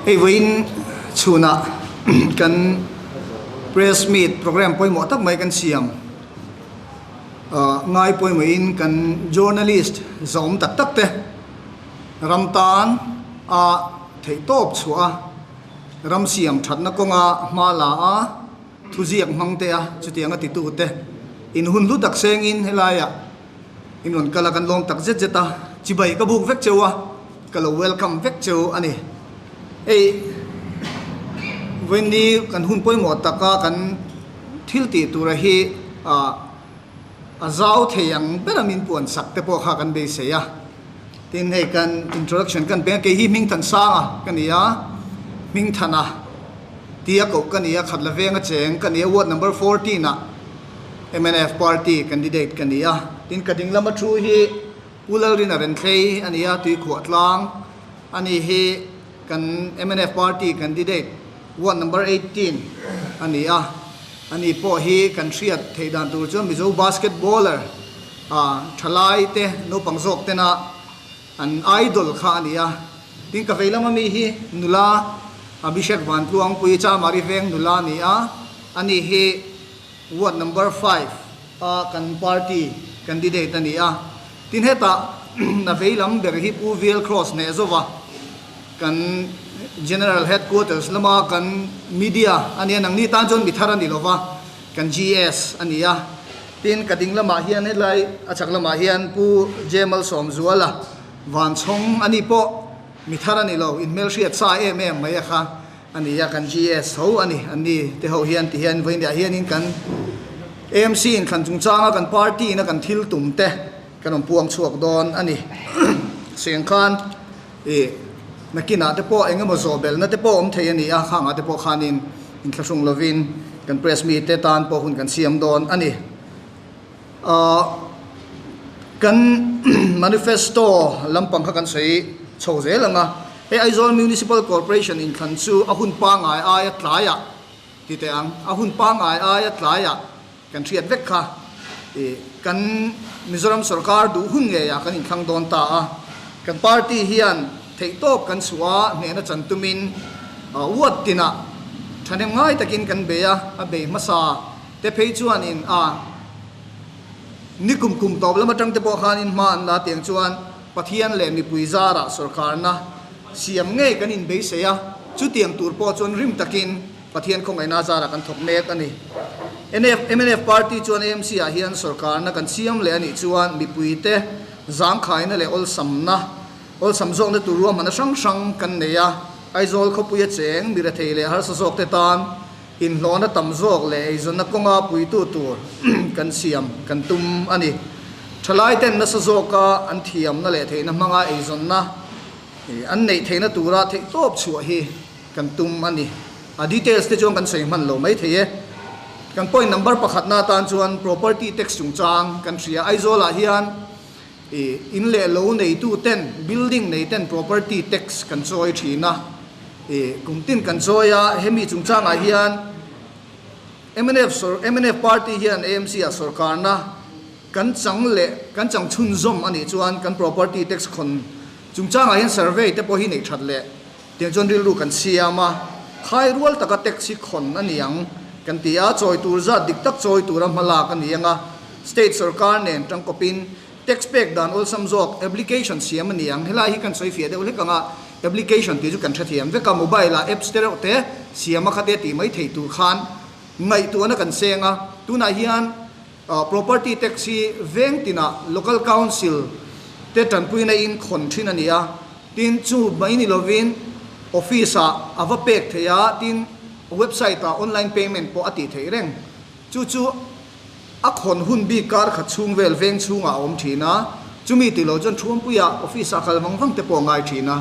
Hei vawiin chhunah kan press meet program pawimawh tak mai kan siam. Ngai pawimawhin kan journalist zawm tak tak te ram tan a theihtawp chhuah a, ram siam thatna kawnga hma la a, thuziak hmang te a chutianga titu te in hun hlu tak sengin helaiah in rawn kal a, kan lawm tak zet zet a, chibai ka buk vek cheu a, ka lo welcome vek cheu a ni. Hei vawiin kan hun pawimawh taka kan thil tih tura hi ah a zau thei ang ber a min puan sak te pawh kha kan beisei a, tin hei kan introduction kan peng a, kei hi Hmingthansanga ka ni a, Hmingthana tia koh ka ni a, Khatla venga cheng ka ni a, ward number 14 ah mnf party candidate ka ni a, tin ka ding lama thu hi Pu Lalrina Renthlei a ni a, Tuikhuah tlang a ni hi kan mnf party candidate ward number 18 a ni a, a ni pawh hi kan hriat theih dan tur chuan Mizo basketballer thalai te naupang zawk tena an idol kha a ni a, tin ka vei lama mi hi nula Abhishek Vantluangpui Chamari veng nula a ni a, a ni hi Ward number 5 a kan party candidate a ni a, tin hetah a vei lam ber hi Pu VL Cross hneh zova kan General Headquarters lama kan media a nia, nangni tan chuan mi thar a ni lova, kan GS a ni a, tin ka ding lamah hian helai a chhak lamah hian Pu J Malsawmzuala Vanchhawng a ni pawh mi thar a ni lo, inhmelhriat sa em em mai a kha. A ni a, kan GS ho a ni, an ni te ho hian ti hian vawiin ah hianin kan AMC in thlan chungchanga kan party in a kan thil tum te kan rawn puang chhuak dawn a ni. Seng khan ih nakinah te pawh eng emaw zawh belhna te pawh awm thei a ni a, khangah te pawh khanin inthlahrung lovin kan press mi te tan pawh hun kan siam dawn a ni. Ahh kan manifesto lampang kha kan sawi chho zel ang a, hei Aizawl Municipal Corporation inthlan chu a hun pangngai aia tlaiah ti teh ang, a hun pangngai aia tlaiah kan hriat vek kha ih kan Mizoram sorkar duh hun ngeiah kan inthlang dawn ta a, kan party hian theihtawp kan chhuah a, hnehna chan tumin ward tinah thahnem ngai takin kan bei a, a bei hmasa. Te phei chuanin a ni kum kum tawp lam atang te pawh khanin hma an la tiang chuan Pathian leh mipui zarah sorkarna siam ngei kan inbeisei a, chutiang tur pawh chuan rim takin Pathian khawngaihna zarah kan thawk mek a ni. NF, mnf party chuan AMC ah hian sorkarna kan siam leh a nih chuan mipuite zangkhaina leh awlsamna, awlsam zawkna tur ruahmanna hrang hrang kan nei a, Aizawl khawpuia cheng, mirethei leh harsa zawkte tan Inhlawhna tam zawk leh eizawnna kawnga puitu tur kan siam kan tum a ni. Thalaiten nasa zawka an thiamna leh theihna hmanga eizawnna an neih theihna tura theihtawp chhuah hi kan tum a ni. A details te chuan kan sawi hman lo mai thei e. Kan point number pakhatna atan chuan property tax chungchang kan hria. Aizawlah hian in leh lo neitu ten, building nei ten property tax kan chawi thin a, kum tin kan chawi a, hemi chungchangah hian mnf mnf party hian AMC ah sorkarna kan chang leh kan chang chhunzawm a nih chuan kan property tax khawn chungchangah hian survey te pawh hi neih that leh tiang chuan rilru kan siam a, khai rual taka tax hi khawn a ni ang kan ti a, chawi tur zat dik tak chawi tura hmalak a ni ang a. State sorkar nen tangkawpin tax pek dan awlsam zawk application siam a ni ang. Helai hi kan sawi fiah deuh hlek ang a, application tih chu kan hrethiam vek a, mobile ah apps te reuh te siam a khate tih mai thei tur khan ngaihtuahna kan seng a. Tunah hian property tax hi veng tinah local council te tanpuina in khawn thin a ni a, tin chu mai ni lovin office ah a va pek theih a, tin website ah online payment pawh a tih theih reng. Chu chu a khawn hun bik kar khat chhung vel veng chhungah a awm thin a, chumi tih loh chuan Thuampuia office ah kal vang vang te pawh a ngai thin a,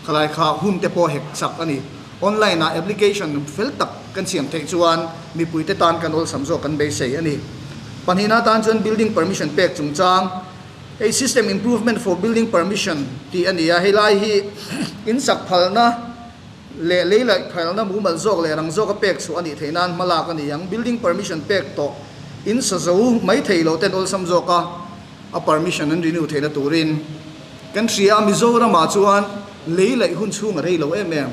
khalai kha hun te pawh hek chak a ni. Online ah application fel tak kan siam theih chuan mipui te tan kan awlsam zawk kan beisei a ni. Pahnihna tan chuan building permission pek chungchang, hei system improvement for building permission tih a ni a, helai hi insak phalna, leh lei laih phailna mumal zawk leh rang zawka pek chhuah a nih theih nan hma lak a ni ang. Building permission pek tawh in sa zo mai thei lo ten awlsam zawka a permission an renew theihna turin kan hria a. Mizoramah chuan lei laih hun chhung a rei lo em em.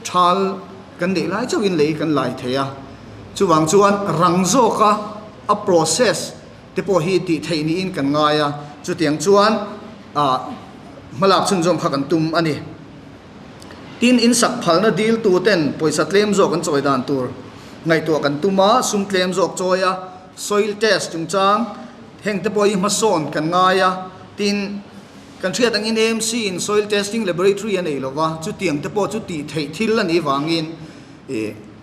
Thal kan neih lai chauhin lei kan lai thei a, chuvang chuan rang zawka a process te pawh hi tih theih niin kan ngai a, chutiang chuan ah hmalak chhunzawm kha kan tum a ni. Tin, in sak phalna dil tu ten pawisa tlem zawk an chawi dan tur ngaihtuah kan tum a, sum tlem zawk chawi a, soil test chungchang heng te pawh hi hmasawn kan ngai a, tin, Kan hriat angin AMC in Soil Testing Laboratory a nei lova, chutiang te pawh chu tih theih thil a nih vangin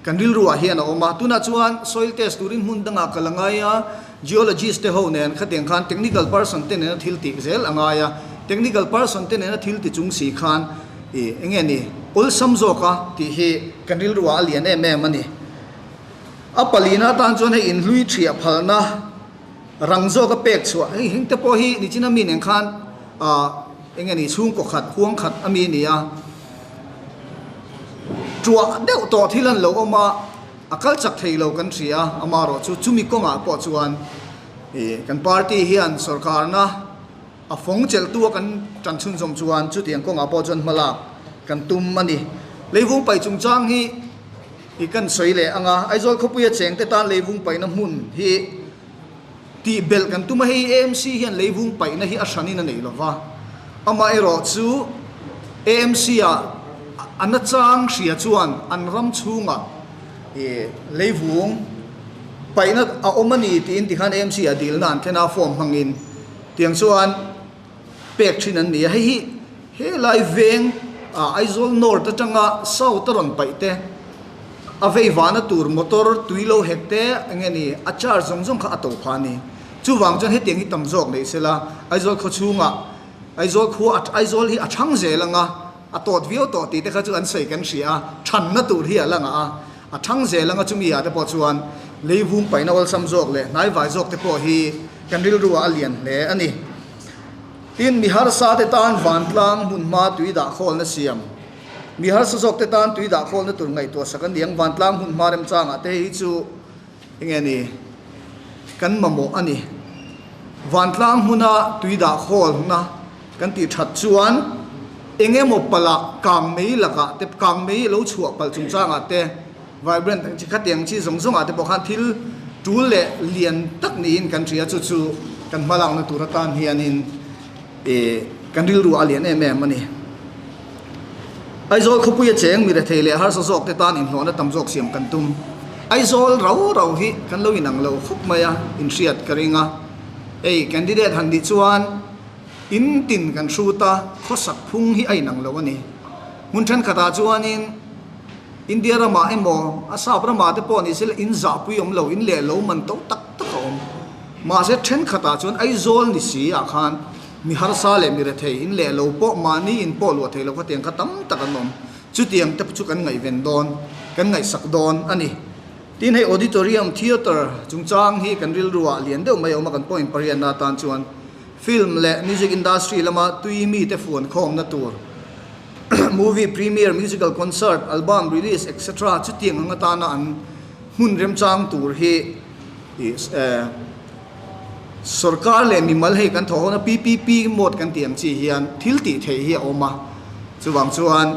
kan rilru ah hian a awm a. Tunah chuan soil test turin hmun dangah kal a ngai a, geologist te ho nen khatiang khan technical person te nena thil tih zel a ngai a. Technical person te nena thil ti chung si khan eng nge ni awlsam zawk a tih hi kan rilru ah a lian em em a ni. A palina atan chuan hei inhlui thiah phalna. Rang zawk a pek chhuah hei heng te pawh hi nichina mi nen khan ah eng nge ni chhungkaw khat huang khat a mi a ni a, tuah deuh tawh thil an lo awm a, a kal chak thei lo kan hria a, amaherawh chu chumi kawngah pawh chuan ih kan party hian sorkarna a fawng chelh tu a kan tan chhunzawm chuan chutiang kawngah pawh chuan hma lak kan tum a ni. Leivung paih chungchang hi. I kan sawi leh ang a, Aizawl khawpuia chengte tan leivung paihna hmun hi tih belh kan tum a, hei AMC hian leivung paihna hi a hranin a nei lo va, amaherawh chu AMC ah a nachang hria chuan an ram chhungah i leivung paihna a awm a ni tiin tikhan AMC ah dilna an thlen a, form hmangin tiang chuan pek thin an ni a, hei hi helai veng ah Aizawl North atanga South a rawn paih te, a vei vahna tur motor tui lo hek te eng nge ni a charge zawng zawng kha a to phah a ni. Chuvang chuan hetiang hi tam zawk neih sela Aizawl khaw chhungah Aizawl khua Aizawl hi a chhang zel ang a, a tawt viau tawh tih te kha chu an sawi kan hria a, thanna tur hi a la ngah a, a thang zel ang a chumi ah te pawh chuan leivung paihna awlsam zawk leh hnaivai zawk te pawh hi kan rilru ah a lian hle a ni. Tin, mi harsa te tan vantlang hmun hma tui dah khawlna siam, mi harsa zawk te tan tui dah khawlna tur ngaihtuah sak a ni ang. Vantlang hmun hma remchangah te hi chu enge ni kan mamawh a ni. Vantlang hmuna tui dah khawlna kan tih that chuan eng emaw palh ah kang mei lakah te, kang mei lo chhuah palh chungchangah te, vibrant ang chi khatiang chi zawng zawngah te pawh khan thil tul leh lian tak niin kan hria chu chu kan hmalakna tur atan hianin ih kan rilru a lian em em a ni. Aizawl khawpuia cheng mi rethei leh harsa zawk te tan inhlawhna tam zawk siam kan tum. Aizawl rau rau hi kan lo inang lo khawp mai a, inhriat ka ring a. Hei candidate han nih chuan in tin kan hrut a, khawsak phung hi a inang lo a ni. Hmun thenkhatah chuanin India ramah emaw a sap ramah te pawh ni sela in zahpui awm lo, in leh lo man to tak tak a awm. Mahse thenkhatah chuan Aizawl ni si ah khan Mi harsa leh mi rethei in leh lo pawh mahni in pawh luah thei lo kha tiang kha tam tak an awm. Chutiang te chu kan ngaihven dawn, kan ngaihsak dawn a ni. Tin hei auditorium, theatre chungchang hi kan rilruah lian deuh mai a awm a, kan point pariatna atan chuan film leh music industry lama tui mite fuan khawmna tur, movie premiere, musical concert, album release etc. Chutiang ang atana an hmun remchang tur hi Sorkar leh mimal hei kan thawh hona PPP mode kan tih ang chi hian thil tih theih hi a awm a, chuvang chuan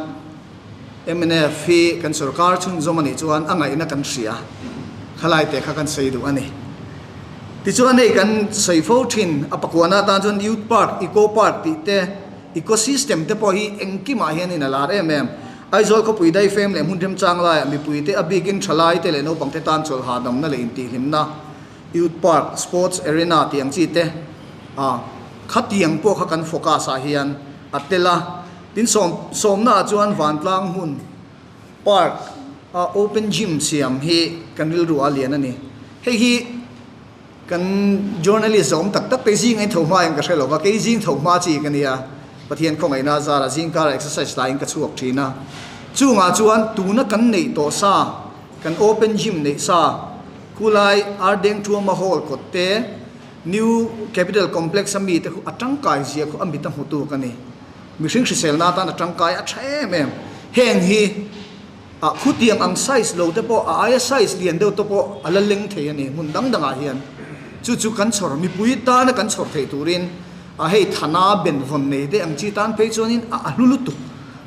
mnf hi kan sorkar chhunzawm a nih chuan a ngaihna kan hria, khalai te kha kan sawi duh a ni. Tichuan hei kan sawi fo thin a pakuana atan chuan Youth Park, Eco Park tih te, Ecosystem te pawh hi engkimah hianin a lar em em. Aizawl khawpui daifem leh hmun remchang laiah mipuite a bikin thalaite leh naupangte tan chawlh hahdamna leh intihhlimna, Youth Park, Sports Arena tih ang chi te a khatiang pawh kha kan focus ah hian a tel a. Tin sawm sawmna ah chuan vantlang hmun park a open gym siam hi kan rilru a lian a ni. Hei hi kan journalist zawm tak tak te zing a in tho hma em ka hre lo va, kei zing tho hma chi ka nia, Pathian khawngaihna zara zing kara exercise laiin ka chhuak thin a. Chungah chuan tuna kan neih tawh sa, kan open gym neih sa, Khulai Ardeng Thuama Hall kawt te, New Capital Complex a mite khu a tangkai zia khu a mit a hmutu ka ni. Mihring hriselna atan a tangkai a tha em em. Heng hi ah khutiang ang size lo te pawh a aia size lian deuh te pawh a la leng thei a ni hmun dang dangah hian. Chu chu kan chhawr mipui tana kan chhawr theih turin a hei thana benvawn nei te ang chi tan phei chuanin a a hlu lutuk.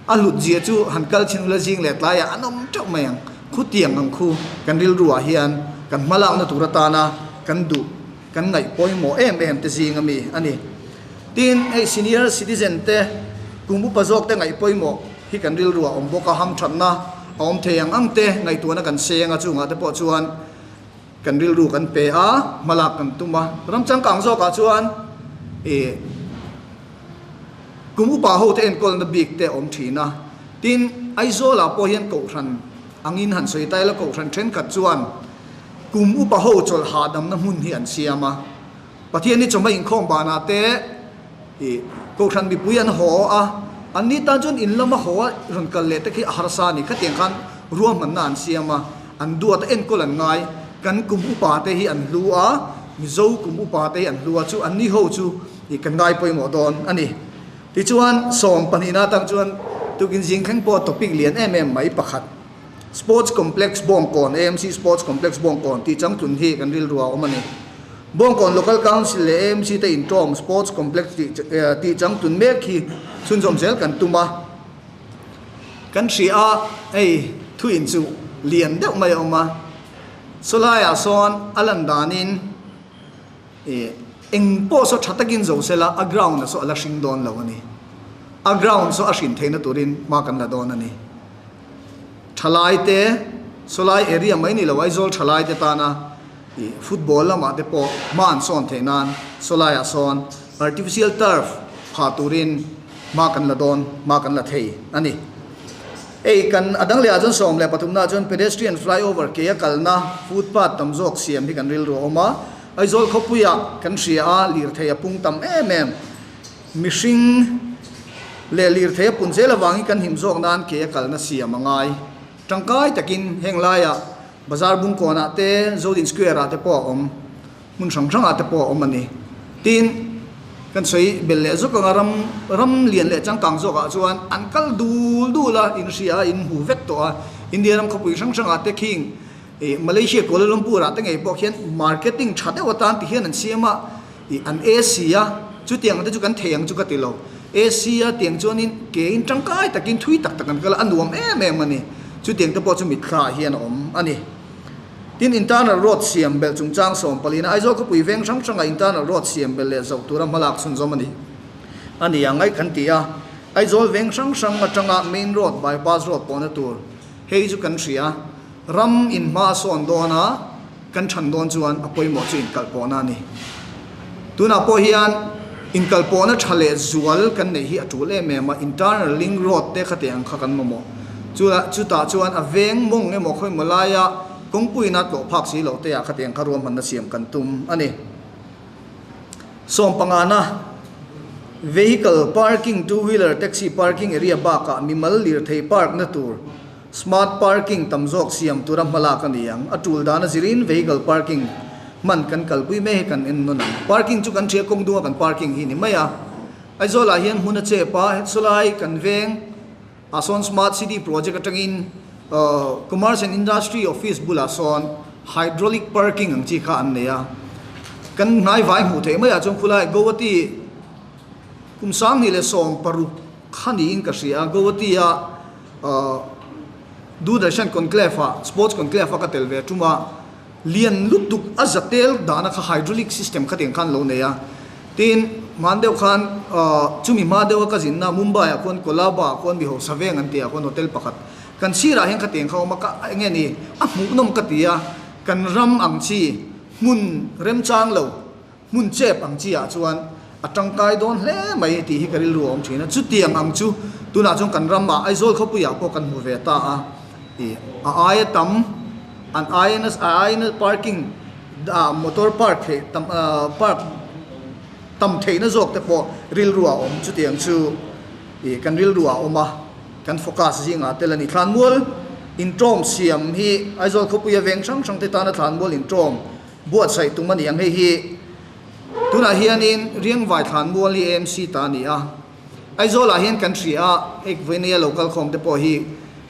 A hlut zia chu han kal chin ula zing leh tlaiah an awm teuh mai ang. Khutiang ang khu kan rilruah hian kan hmalakna tur atana kan duh, kan ngaih pawimawh em em te zing a mi a ni. Tin, hei senior citizen te, kum upa zawk te ngaih pawimawh hi kan rilruah awm bawk a, hamthatna a awm thei ang ang te ngaihtuahna kan seng a, chungah te pawh chuan kan rilru kan pe a, hmalak kan tum a. Ram changkang zawkah chuan ih kum upa ho te enkawlna bik te a awm thin a. Tin, Aizawlah pawh hian Kohhran angin han sawi ta ila Kohhran thenkhat chuan kum upa ho chawlh hahdamna hmun hi an siam a. Pathian hi chawhma inkhawm banah te ih Kohhran mipui an haw a, an ni tan chuan in lama haw a rawn kal leh te khi a harsa a ni. Khatiang khan ruahmanna an siam a, an duat a enkawl an ngai. Kan kum upa te hi an hlu a, Mizo kum upa te hi an hlu a, chu an ni ho chu ih kan ngai pawimawh dawn a ni. Tichuan sawmpahnihna atang chuan tukin zing thleng pawh topic lian em em mai pakhat. Sports Complex Bawngkawn, AMC Sports Complex Bawngkawn tih changtlun hi kan rilru a awm a ni. Bawngkawn Local Council leh AMC te intawm Sports Complex tih changtlun mek hi chhunzawm zel kan tum a. Kan hria a, hei thu inchuh lian deuh mai a awm a. Sawlaiah sawn a lan danin eng pawh saw tha takin zo sela a ground-a saw a la hring dawn lo a ni. A ground saw a hrin theihna turin hma kan la dawn a ni. Thalai te, sawlai area mai ni lo Aizawl thalai te tana ih football lamah te pawh hma an sawn theih nan sawlaiah sawn artificial turf phah turin hma kan la dawn, hma kan la thei a ni. Hei kan a dang lehah chuan 13 naah chuan pedestrian flyover ke a kalna footpath tam zawk siam hi kan rilru a awm a, Aizawl khawpuiah kan hria a lirthei a pung tam em em. Mihring leh lirthei a pun zel avangin kan him zawk nan ke a kalna siam a ngai. Tangkai takin heng laiah Bazar Bungkawnah te, Zodin Square-ah te pawh a awm, hmun hrang hrangah te pawh a awm a ni. Tin, kan sawi bel leh zawk anga ram ram lian leh changkang zawkah chuan an kal dul dul a, inhria a, inhmu vek tawh a. India ram khawpui hrang hrangah te khing Malaysia Kuala Lumpur-ah te ngei pawh khian marketing tha deuh atan ti hian an siam a. Ih an AC a, chutiang te chu kan thei ang chu ka ti lo. AC a tiang chuanin ke in tangkai takin thui tak tak an kal a, a nuam em em a ni. Chutiang te pawh chu mitthla ah hian a awm a ni. Tin, internal road siam belh chungchang 14 a Aizawl khawpui veng hrang hrangah internal road siam belh leh zoh tura hmalak chhunzawm a ni. A ni ang ngaih kan ti a, Aizawl veng hrang hrang atanga main road, bypass road pawhna tur hei chu kan hria. Ram in hma a sawn dawn a. Kan chhan dawn chuan a pawimawh chu inkalpawhna a ni. Tunah pawh hian inkalpawhna tha leh zual kan neih hi a tul em em a, internal link road te khate ang kha kan mamawh. Chula chutah chuan a veng mawng emaw khawimaw laia kawngpuiin a tlawh phak si loh te ah khate ang kha ruahmanna siam kan tum a ni. Sawmpangana, Vehicle parking, two wheeler, taxi parking area bakah mimal lirthei park na tur, Smart parking tam zawk siam tura hmalak a ni ang. A tul dan a zirin vehicle parking hman kan kalpui mai hi kan en nawn ang. Parking chu kan ṭhia kawng dunga kan parking hi ni mai a. Aizawlah hian hmun a chep a, sawlai kan veng ah sawn Smart City project atangin Commerce and Industry office bulah sawn hydraulic parking ang chi kha an nei a. Kan hnai vai hmuh theih maiah chuan khulai Guwahati kum 2016 kha niin ka hria a, Guwahati a Doordarshan Conclave ah Sports Conclave a ka tel ve tum a, lian lutuk a za tel dana kha hydraulic system kha tiang khan lo nei a, tin hman deuh khan chumi hma deuh a ka zinna Mumbai ah khuan Colaba ah khuan mi hausa veng an tih ah khuan hotel pakhat kan sirah hian kha tiang kha a awm a, ka enge ni a hmuhnawm ka ti a, kan ram ang chi hmun remchang lo. Hmun chep ang chi ah chuan a tangkai dawn hle mai tih hi ka rilru a awm thin a, chutiang ang chu tunah chuan kan ram ah Aizawl khawpui ah pawh kan hmu ve ta a, ih a aia tam an aia a aia parking ah motor park theih tam park tam theihna zawk te pawh rilru ah awm chutiang chu ih kan rilru ah awm a, kan focus zingah tel a ni. Thlanmual intawm siam hi Aizawl khawpuia veng hrang hrang te tana thlanmual intawm Buatsaih tum a ni ang hei hi. Tunah hianin Riangvai thlan mual hi AMC ta a ni a. Aizawlah hian kan hria a, hei Vawinia lo kal khawm te pawh hi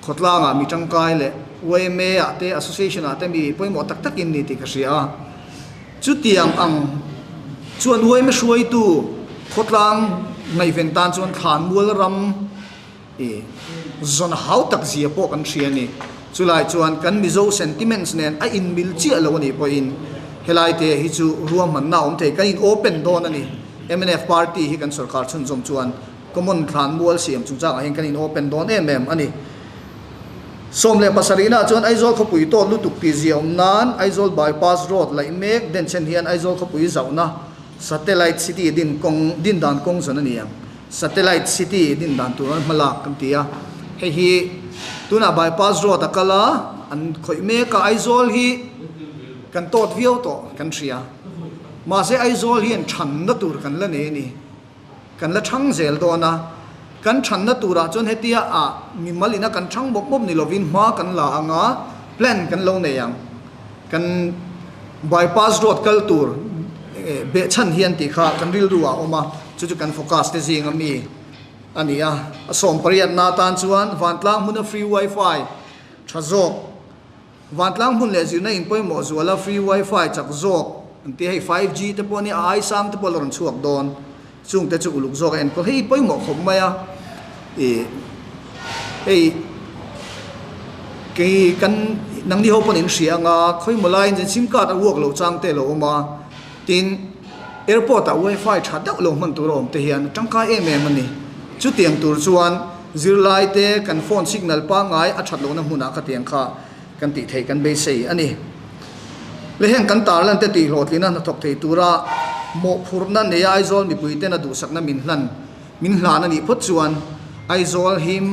khawtlangah mi tangkai leh yma ah te association ah te mi pawimawh tak tak in ni tih ka hria a. Chutiang ang chuan yma hruaitu khawtlang ngaihven tan chuan thlan mual ram. I zawn hau tak zia pawh kan hria a ni. Chulai chuan kan Mizo sentiments nen a inmil chiah lo a nih pawhin helai te hi chu ruahmanna a awm thei. Kan in open dawn a ni. Mnf party hi kan sorkar chhunzawm chuan common thlan mual siam chungchangah hian kan in open dawn em em a ni. 17 nah chuan Aizawl khawpui tawt lutuk tih zia awm nan Aizawl bypass road laih mek denchhen hian Aizawl khawpui zauhna satellite city din kawng din dan kawng zawn a ni ang. Satellite City din dan tur an hmalak kan ti a, hei hi tunah bypass road a kal a, an khawih mek a, Aizawl hi kan tawt viau tawh kan hria, mahse Aizawl hian thanna tur kan la nei a ni, kan la thang zel dawn a, kan thanna turah chuan hetia ah mimal ina kan thang mawp mawp ni lovin hma kan la ang a, plan kan lo nei ang, kan bypass road kal tur behchhan hian tih kha kan rilru ah a awm a. Chu chu kan focus te zing ami a ni a, a 18 na atan chuan vantlang hmuna free wifi tha zawk, vantlang hmun leh zirna in pawimawh zuala free wifi chak zawk an ti a, hei 5G te pawh a nia, a ai sang te pawh la rawn chhuak dawn, chung te chu uluk zawk a enkawl hei pawimawh khawp mai a, ih hei kei kan nangni ho pawn in hria anga khawimaw laiin zen sim card a uak loh chang te a lo awm a. Tin, airport-ah wifi tha deuh lo hman tur a awm te hian a tangkai em em a ni. Chutiang tur chuan zirlaite kan phone signal pangngai a that lohna hmunah khatiang kha kan tih theih kan beisei a ni. Le heng kan tarlan te tih hlawhtlina hnathawk thei tura mawhphurhna neia Aizawl mipuiten a duhsakna min hlan min hlan a nih phawt chuan Aizawl him,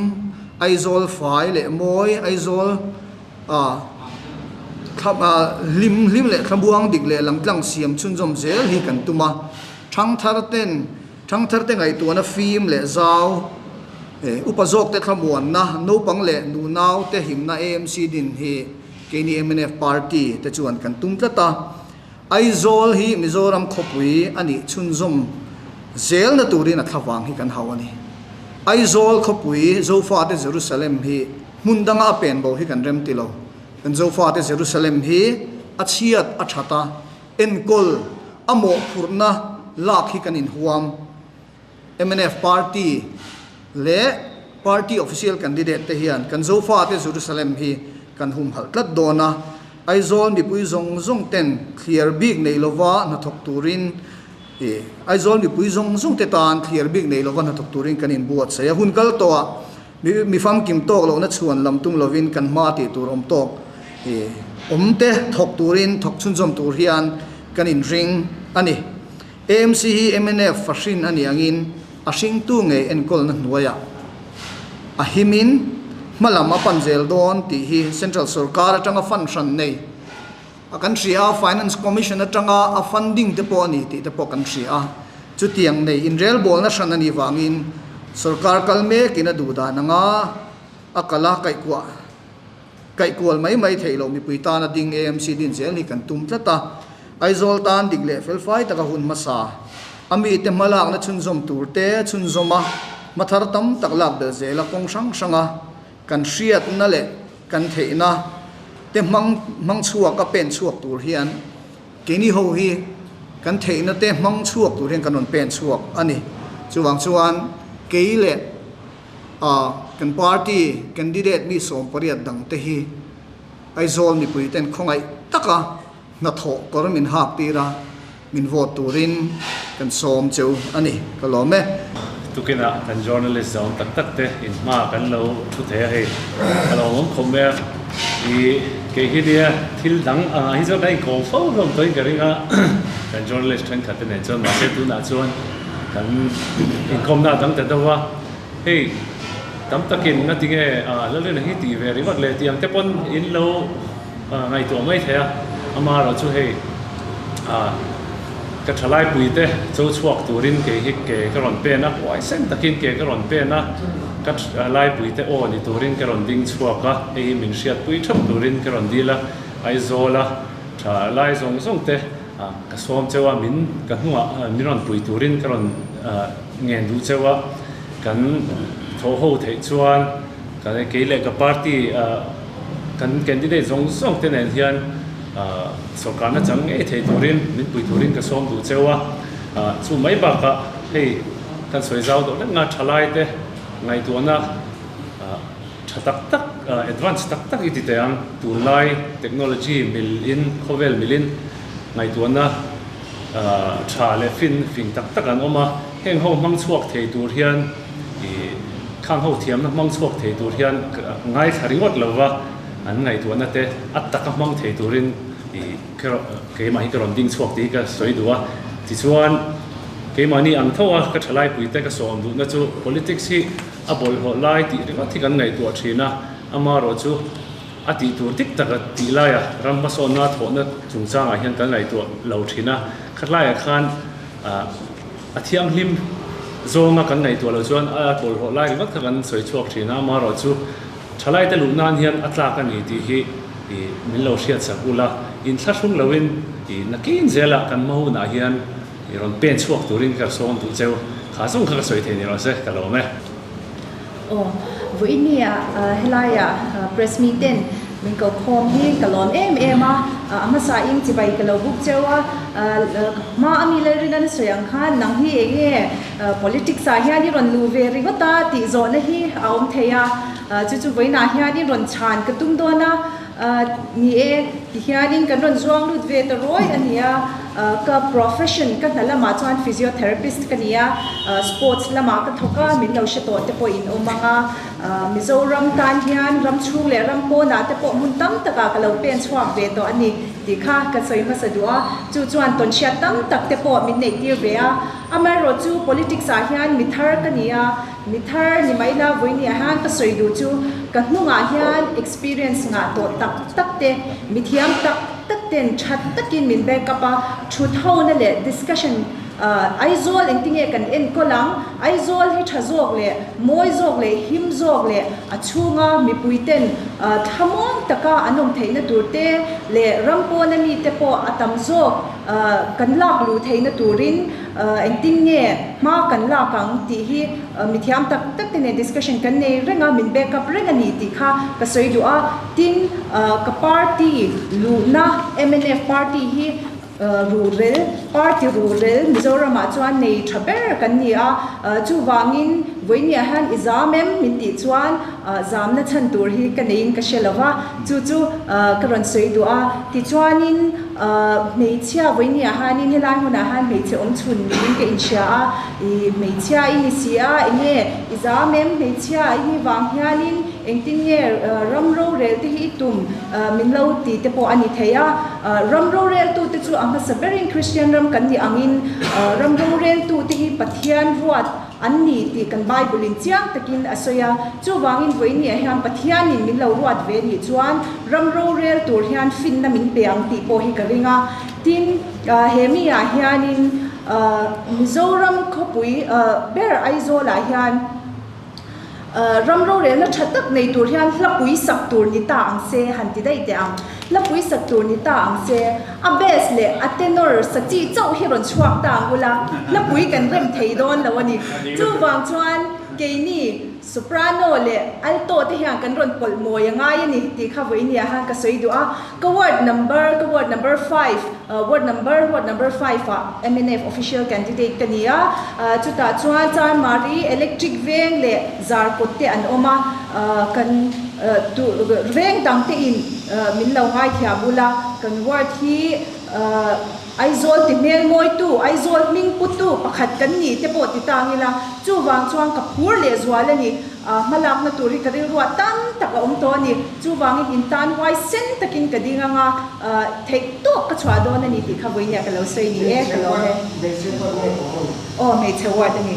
Aizawl fai leh mawi, Aizawl A thla hlim hlim leh thlamuang dik leh langtlang siam chhunzawm zel hi kan tum a, thangthar ten thangthar te ngaihtuahna fim leh zau, upa zawk te thlamuanna, naupang leh nunau te himna AMC din hi keini mnf party te chuan kan tum tlat a. Aizawl hi Mizoram khawpui a nih chhunzawm zelna turin a thlavang hi kan hau a ni. Aizawl khawpui Zofate Jerusalem hi hmun danga a pen bo hi kan rem ti lo. Kan Zofate Jerusalem hi a chhiat a that a, enkawl a mawhphurhna lak hi kan inhuam. Mnf party leh party official candidate te hian kan Zofate Jerusalem hi kan humhalh tlat dawn a, Aizawl mipui zawng zawng ten thliar bik nei lova hnathawk turin ih Aizawl mipui zawng zawng te tan thliar bik nei lova hnathawk turin kan inbuatsaih a, hun kal tawhah mi mi famkim tawk lohna chhuan lam tum lovin kan hma tih tur awm tawk ih awm te thawk turin thawk chhunzawm tur hian kan inring a ni. AMC hi mnf fahrin a nih angin a hringtu ngei enkawlna hnuaiah a himin hmalam a pan zel dawn tih hi Central sorkar atanga fund hran nei a kan hria a, Finance Commission atanga a funding te pawh a ni tih te pawh kan hria a. Chutiang nei inrelbawlna hran a nih vangin sorkar kal mekin a duh dan anga a kal a kaihkuah Kaihkual mai mai theih loh mipui tana ding AMC din zel hi kan tum tlat a, Aizawl tan dik leh felfai taka hun hmasa a mite hmalakna chhunzawm tur te chhunzawm a, hmathar tam tak lak belh zela kawng hrang hranga kan hriatna leh kan theihna te hmang hmang chhuak a pen chhuak tur hian keini ho hi kan theihna te hmang chhuak tur hian kan rawn pen chhuak a ni. Chuvang chuan kei leh. A kan party candidate mi 18 dang te hi Aizawl mipui ten khawngaih taka hnathawh kawr min hak tir a, min vote turin kan sawm cheu a ni. Ka lawm e. Tukinah kan journalist zawng tak tak te in hma kan lo thu thei a hei a lo awm khawp mai a, i kei hi nia thil dang angah hi chuan kan inkawm fo hlawm tawhin ka ring a, kan journalist thenkhat te nen chuan mahse tunah chuan kan inkawmna a dang ta deuh a, hei tam takin nga tinge Lalrina hi tih ve ringawt leh tih ang te pawn in lo ngaihtuah mai thei a, amaherawh chu hei ka thalai pui te cho chhuak turin kei hi ke ka rawn pen a, huaisen takin ke ka rawn pen a, ka thalai pui te aw ni turin ka rawn ding chhuak a, hei hi min hriatpui theuh turin ka rawn dil a, Aizawl a thalai zawng zawng te. Ka sawm cheu a, min ka hnungah min rawn pui turin ka rawn ngen duh cheu a, kan thawh ho theih chuan kei leh ka party kan candidate zawng zawng te nen hian sawrkarna chang ngei thei turin min pui turin ka sawm duh cheu a, chu mai bakah hei kan sawi zau deuh hlek nga thalai te ngaihtuahna. Tha tak tak, advance tak tak i ti teh ang. Tunlai technology mil in, khawvel mil in ngaihtuahna tha leh fin fing tak tak an awm a. Heng ho hmang chhuak thei tur hian i khang ho thiamna hmang chhuak thei tur hian ngaithla ringawt lova an ngaihtuahna te a taka hmang thei turin i keimah hi ka rawn ding chhuak tih hi ka sawi duh a. Tichuan keimahni ang tho a ka thalaipui te ka sawm duhna chu politics hi A bawlhhlawh lai tih ringawt hi kan ngaihtuah thin a, amaherawh chu a tih tur dik taka tih laia ram hmasawnna thawhna chungchangah hian kan ngaihtuah lo thin a, khatlaiah khan a thianghlim zawnga kan ngaihtuah loh chuan a bawlhhlawh lai ringawt kha kan sawi chhuak thin a, amaherawh chu thalaite luh nan hian a tlak a ni tih hi min lo hriatsak ula, inthlahrung loin nakin zelah kan hma hunah hian I rawn pen chhuak turin ka sawm duh cheu. Kha zawng kha ka sawi thei ni rawh se, ka lawm e. Aw, vawinia helaia press mi ten min ko khawm hi ka lawm em em a, a hmasa in chibai ka lo buk cheu a, hma a mi Lalrin an sawi ang khan nang hi eng nge politics ah hian i rawn luh ve ringawt a tih zawhna hi a awm thei a, chu chu vawiinah hian i rawn chhan ka tum dawn a. Ni e, tihianin kan rawn zuang lut ve ta rawi a ni a, ka profession ka hna lamah chuan physiotherapist ka ni a, sports lamah ka thawk a, min lo hre tawh te pawh in awm ang a, Mizoram tan hian ram chhung leh ram pawnah te pawh hmun tam takah ka lo pen chhuak ve tawh a ni tih kha ka sawi hmasa duh a, chu chuan tawnhriat tam tak te pawh min neih tir ve a, amaherawh chu politics ah hian mi thar ka ni a, Mi thar ni mai la vawinia hian ka sawi duh chu ka hnungah hian experience ngah tawh tak tak te, mi thiam tak tak ten that takin min back up a, thut hona leh discussion Aizawl engtinge kan enkawl ang, Aizawl hi tha zawk leh mawi zawk leh him zawk leh a chhunga mipui ten thlamuang taka an awm theihna tur te leh ram pawna mite pawh a tam zawk kan lak luh theihna turin Engtin nge hma kan lak ang tih hi mithiam tak tak te nen discussion kan nei reng a, min back up reng a ni tih kha ka sawi duh a. Tin, ka party luhna mnf party hi ruhrel, party ruhrel Mizoramah chuan nei tha ber kan ni a, chuvangin vawinia hian i zam em min tih chuan zamna chhan tur hi ka neiin ka hre lo va, chu chu ka rawn sawi duh a. Tichuanin. Hmeichhia vawinia hianin helai hmunah hian hmeichhe awm chhun niin ka inhria a, i hmeichhia i ni si a, enge i zam em hmeichhia i ni vang hianin engtin nge ram rorel te hi i tum min lo ti te pawh a ni thei a, ram roreltu te chu a hmasa berin Kristian ram kan nih angin ram roreltu te hi Pathian ruat An ni tih kan Bible-in chiang takin a sawi a, chuvangin vawinia hian Pathianin min lo ruat ve nih chuan ram rorel tur hian finna min pe ang tih pawh hi ka ring a. Tin, he mi-ah hianin Mizoram khawpui ber Aizawl-ah hian ram rorelna tha tak nei tur hian hlapui sak tur ni ta ang se han ti daih teh ang. Hlapui sak tur ni ta ang se. A bass leh a tenor sa chi chauh hi rawn chhuak ta ang ula, hlapui kan rem thei dawn lo a ni. Chuvang chuan keini soprano leh alto te hian kan rawn pawlh mawi a ngai a ni tih kha vawinia khan ka sawi duh a. Ka ward number, ka ward number five, ward number, ward number five ah mnf official candidate ka ni a. Chutah chuan Chanmari, Electric Veng leh Zarkawt te an awm a. Kan veng dang te in min lo ngaithiam ula, kan ward hi Aizawl ti hmel mawitu, Aizawl hming putu pakhat kan ni te pawh ti tang ila, chuvang chuan ka phur leh zual a ni. Hmalakna tur hi ka rilruah tam tak a awm tawh a ni. Chuvangin in tan huai sen takin ka ding anga theih tawk ka chhuah dawn a ni tih kha vawinia ka lo sawi ni e, ka lawm e. Aw, hmeichhe ward a ni.